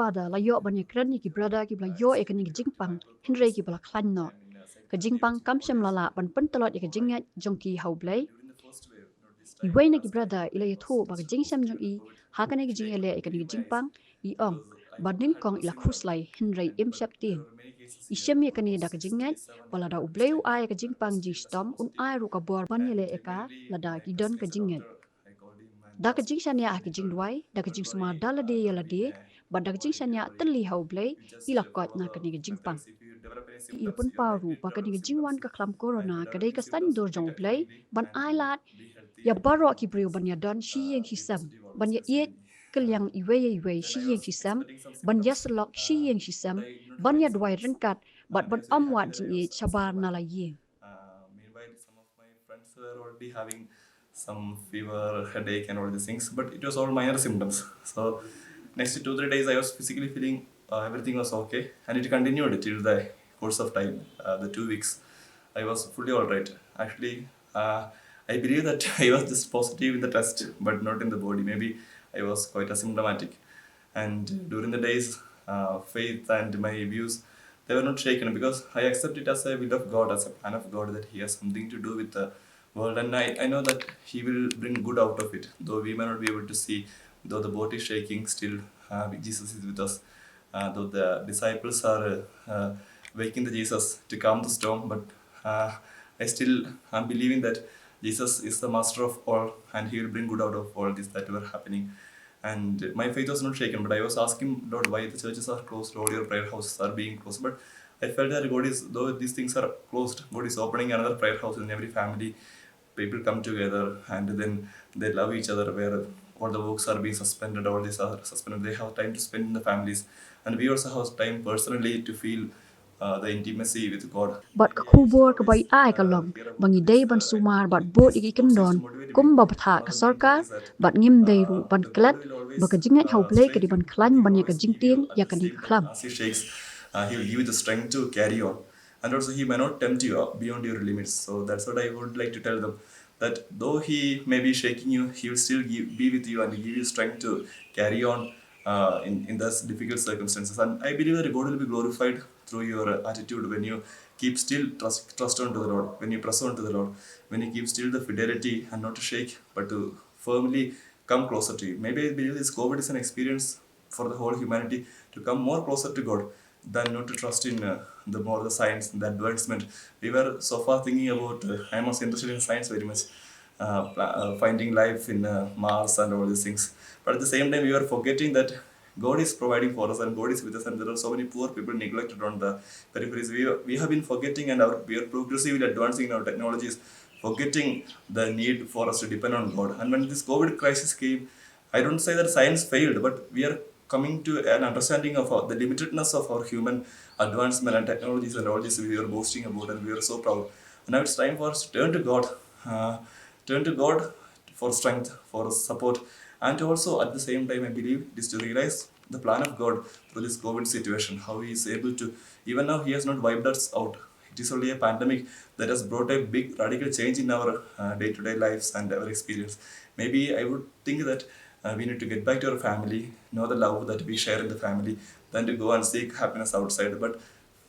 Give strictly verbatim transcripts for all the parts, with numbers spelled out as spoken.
Father la ïoh ban ïakren ïa ki brother kiba la ïoh ïa kane ka jingpang hynrei kiba la khlaiñ noh. Ka jingpang kam shym la lah ban pyntlot ïa ka jingngeit jong ki ha U Blei. Iwei na ki brother i la ïathuh ba ka jingshem jong i ha kane ka jingïaleh ïa kane ka jingpang, i ong ba nyngkong i la khuslai hynrei im sheptieng. I shem ïa kane da ka jingngeit ba lada U Blei u ai ïa ka jingpang jingshitom, un ai ruh ka bor ban ïaleh ïa ka lada ki don ka jingngeit. Da ka jingshaniah ha ka jingduwai, da ka jingsumar da lade ïa lade, bad da ka jingshaniah tylli ha U Blei, i la koit na kane ka jingpang. I la pynpaw ruh ba kane ka jingwan ka khlam corona ka dei ka saiñdur jong U Blei ban ai lad ïa baroh ki briew ban ïadon shi ïing shi sem, ban ïaieit kylliang iwei ïa iwei shi ïing shi sem, ban ïasyllok shi ïing shi sem, ban ïaduwai ryngkat bad ban ym wad jingïeit shabar na la ïing. Uh, meanwhile, some of my friends were already having some fever, headache, and all these things, but it was all minor symptoms. So, next two, three days, I was physically feeling uh, everything was okay, and it continued till the course of time, uh, the two weeks. I was fully all right. Actually, uh, I believe that I was just positive in the test, but not in the body. Maybe I was quite asymptomatic. And during the days, uh, faith and my views, they were not shaken because I accept it as a will of God, as a plan of God, that He has something to do with the world. And I, I know that He will bring good out of it. Though we may not be able to see, though the boat is shaking, still uh, Jesus is with us. Uh, though the disciples are uh, waking the Jesus to calm the storm, but uh, I still am believing that Jesus is the master of all, and He will bring good out of all this that were happening. And my faith was not shaken, but I was asking, Lord, why the churches are closed, all your prayer houses are being closed. But I felt that God is, though these things are closed, God is opening another prayer house in every family. People come together and then they love each other, where all the works are being suspended, all these are suspended. They have time to spend in the families, and we also have time personally to feel uh, the intimacy with God. Bad ka khubor kaba i ai ka long ba ngi dei ban sumar bad bud ïa ki kyndon kumba batai ka sorkar, bad ngim dei ruh ban klet ba ka jingngeit ha U Blei ka dei ban khlaiñ ban ïa ka jingtieng ïa kane ka khlam. As He shakes, uh, He will give you the strength to carry on. And also, He may not tempt you up beyond your limits. So that's what I would like to tell them, that though He may be shaking you, He will still give, be with you and give you strength to carry on uh, in, in those difficult circumstances. And I believe that God will be glorified through your attitude when you keep still, trust, trust on to the Lord, when you press on to the Lord, when you keep still the fidelity and not to shake, but to firmly come closer to Him. Maybe I believe this COVID is an experience for the whole humanity to come more closer to God than not to trust in uh, the more the science, the advancement. We were so far thinking about, uh, I am also interested in science very much, uh, pla- uh, finding life in uh, Mars and all these things. But at the same time, we were forgetting that God is providing for us and God is with us, and there are so many poor people neglected on the peripheries. We, we have been forgetting, and our, we are progressively advancing in our technologies, forgetting the need for us to depend on God. And when this COVID crisis came, I don't say that science failed, but we are coming to an understanding of our, the limitedness of our human advancement and technologies and all this we are boasting about, and we are so proud. And now it's time for us to turn to God, uh, turn to God for strength, for support, and also at the same time, I believe it is to realize the plan of God through this COVID situation, how He is able to, even now, He has not wiped us out. It is only a pandemic that has brought a big radical change in our uh, day-to-day lives and our experience. Maybe I would think that uh, we need to get back to our family, know the love that we share in the family, than to go and seek happiness outside. But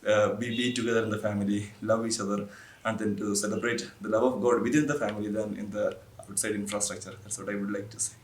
uh, we be together in the family, love each other, and then to celebrate the love of God within the family than in the outside infrastructure. That's what I would like to say.